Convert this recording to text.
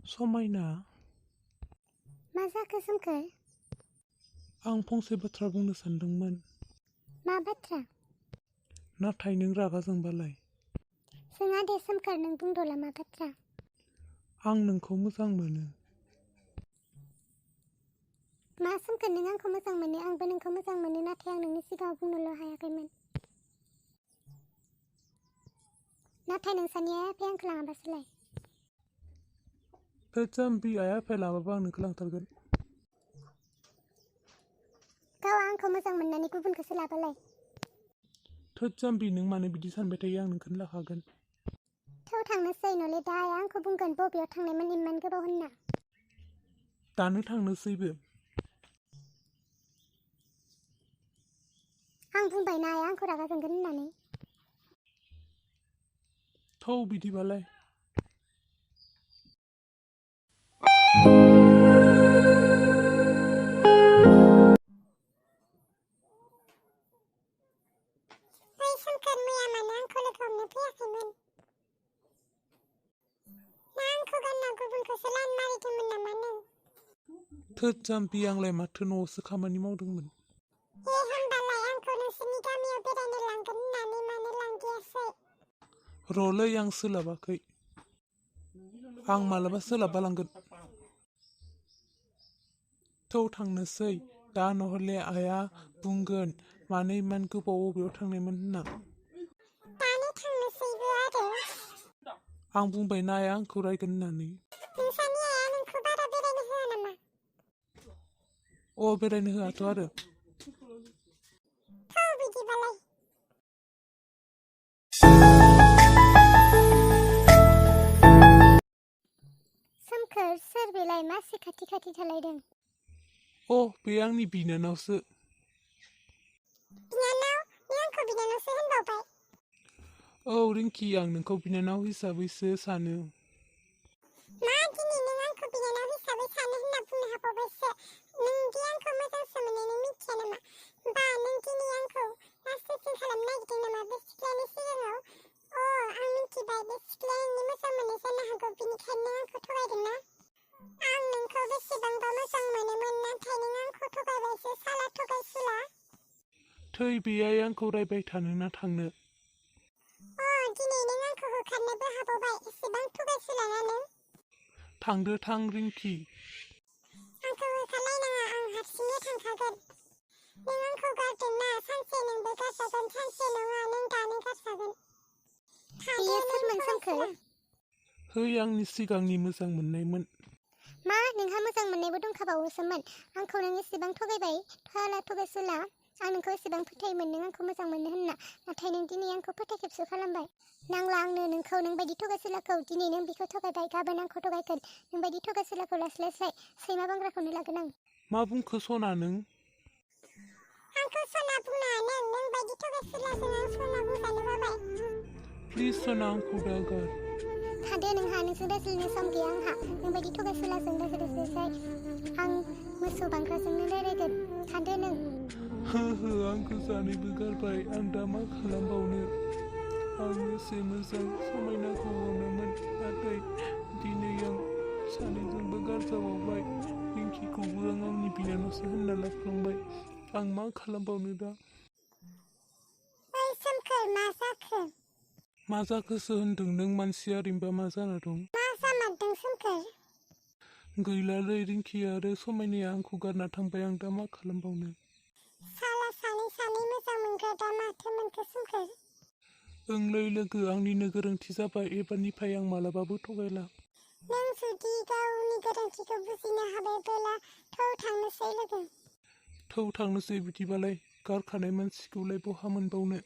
समायना मा जाखो सोमखोर? आं फंसे बाथ्रा बुंनो सानदोंमोन। मा बाथ्रा? नाथाय नों रागा जोंबालाय? जोंहा दे सोमखोर, नों बुंदोला मा बाथ्रा? आं नोंखौ मोजां मोनो। मा सोमखोर, नों आंखौ मोजां मोनो, आंबो नोंखौ मोजां मोनो, नाथाय आं नोंनि सिगाङाव बुंनोल' हायाखैमोन। नाथाय नोंसानि आइ आफाया आंखौ लाङाबासोलाय? बे जाम्बि आइ आफाया लाङाबा आं नोंखौ लांथारगोन। गाव आंखौ मोजां मोननानै गुबुनखौसो लाबालाय? थोद जाम्बि, नों मानो बिदि सानबाय थायो? आं नोंखौनो लाखागोन। थौ थांनोसै, नले दा आइया आंखौ बुंगोन बबेयाव थांनायमोन इमान गोबाव होनना। दानो थांनोसैबो। आं बुंबायना आइया आंखौ रागा जोंगोन होननानै। थौ बिदिबालाय। ओइ सोमखोर, मैया मानो आंखौ लोगो हमनो फैयाखैमोन? ना आंखौ गारना गुबुनखौसो लाइन मारिदोंमोन नामा नों? थोद जाम्बि, आंलाय माथो न'आवसो खामानि मावदोंमोन। होमबालाय आंखौ नोंसोरनि गामियाव बेरायनो लांगोन होननानै मानो लांदियासै? र'लै, आं सोलाबाखै। आं मालाबा सोलाबबा लांगोन। थौ थांनोसै दा, नहले आइया बुंगोन मानो इमान गोबाव बबेयाव थांनायमोन होनना। दानो थांनोसैबो आरो? आं बुंबायना आइया आंखौ रायगोन होननानै। नोंसानि आइया नोंखौ बारा बेरायनो होआ नामा? बेरायनो होआथ' आरो। थौ बिदिबालाय। सोमखोर, सोर बेलाय मासि खाथि खाथि थालायदों? बे आंनि बिनानावसो। बिनानाव? नों आंखौ बिनानावसो होनबावबाय? रिंकि, आं नोंखौ बिनानाव हिसाबैसो सानो। मा दिनै नों आंखौ बिनानाव हिसाबै सानो होनना बुंनो हाबावबायसो? नोंदि आंखौ मोजांसो मोनो, नों मिथिया नामा? बा नों दिनै आंखौ लासिंसिं खालामनो नागिरदों नामा बे सिख्लानि सिगाङाव? आं मिथिबाय, बे सिख्लाया नोंनि मोजां मोननाय जानो हागौ, बिनिखायनो नों आंखौ थगायदोंना? आं नोंखौ बेसेबांबा मोजां मोनोमोन, नाथाय नों आंखौ थगायबायसो, साला थगाय सुला। थै, बे आइ आंखौ रायबाय थानो ना थांनो? दिनै नों आंखौ होखारनोबो हाबावबाय, एसेबां थगायसुलाना नों? थांदो थां रिंकि। आंखौ होखारलायनाङा, आं हारसिंनो थांखागोन। नों आंखौ गारदोंना, सानसे नोंबो गारजागोन, सानसे नङा नों दानो गारजागोन। बेयो सोरमोन सोमखोर? है, आंनि सिगांनि मोजां मोननायमोन। मा, नोंहा मोजां मोननायबो दंखाबावोसोमोन? आंखौ नों एसेबां थगायबाय, साला थगायसुला। आं नोंखौ एसेबां फोथायोमोन नों आंखौ मोजां मोनो होनना, नाथाय नों दिनै आंखौ फोथायखेबस खालामबाय। नांला आंनो नोंखौ, नोंबायदि थगायसुलाखौ। दिनै नों बिखौ थगायबाय, गाबोन आंखौ थगायगोन। नोंबायदि थगायसुलाखौ लास्लायस्लाय सैमा बांग्राखौनो लागोन आं। मा बुंखो सना नों? आंखौ सना बुंनाङा, नोंबायदि थगायसुलाजों आं सना बुंजानो बाबाय। प्लिज सना, आंखौ दागार। थादो, नोंहा नोंजों रायज्लायनो सम गैया आंहा। नोंबायदि थगायसुलाजों रायज्लायस्लाय आं मोसौ बांग्राजोंनो रायज्लायगोन। थादो नों। आंखौ सानैबो गारबाय, आं दा मा खालामबावनो? आं एसे मोजां समायनाखौ अनोमोन, नाथाय दिनै आं सानैजोंबो गारजाबावबाय। रिंकिखौबो आं आंनि बिनानावसो होनना लाफ्लांबाय। आं मा खालामबावनो दा? ओइ सोमखोर, मा जाखो? मा जाखोसो होनदों नों? मानसिया ओरैनोबा मा जाना दं? मा जामारदों सोमखोर? गैलालै, रिंकि आरो समायनाया आंखौ गारना थांबाय, आं दा मा खालामबावनो? साला सानै मोजां मोनग्रा दा माथो मोनखो सोमखोर? ओंलै लोगो, आंनिनो गोरोन्थि जाबाय। एबारनिफ्राय आं मालाबाबो थगायला। नों जुदि गावनि गोरोन्थिखौ बुजिनो हाबायबोला थौ थांनोसै लोगो। थौ थांनोसै बिदिबालाय, गारखानाय मानसिखौलाय बहा मोनबावनो?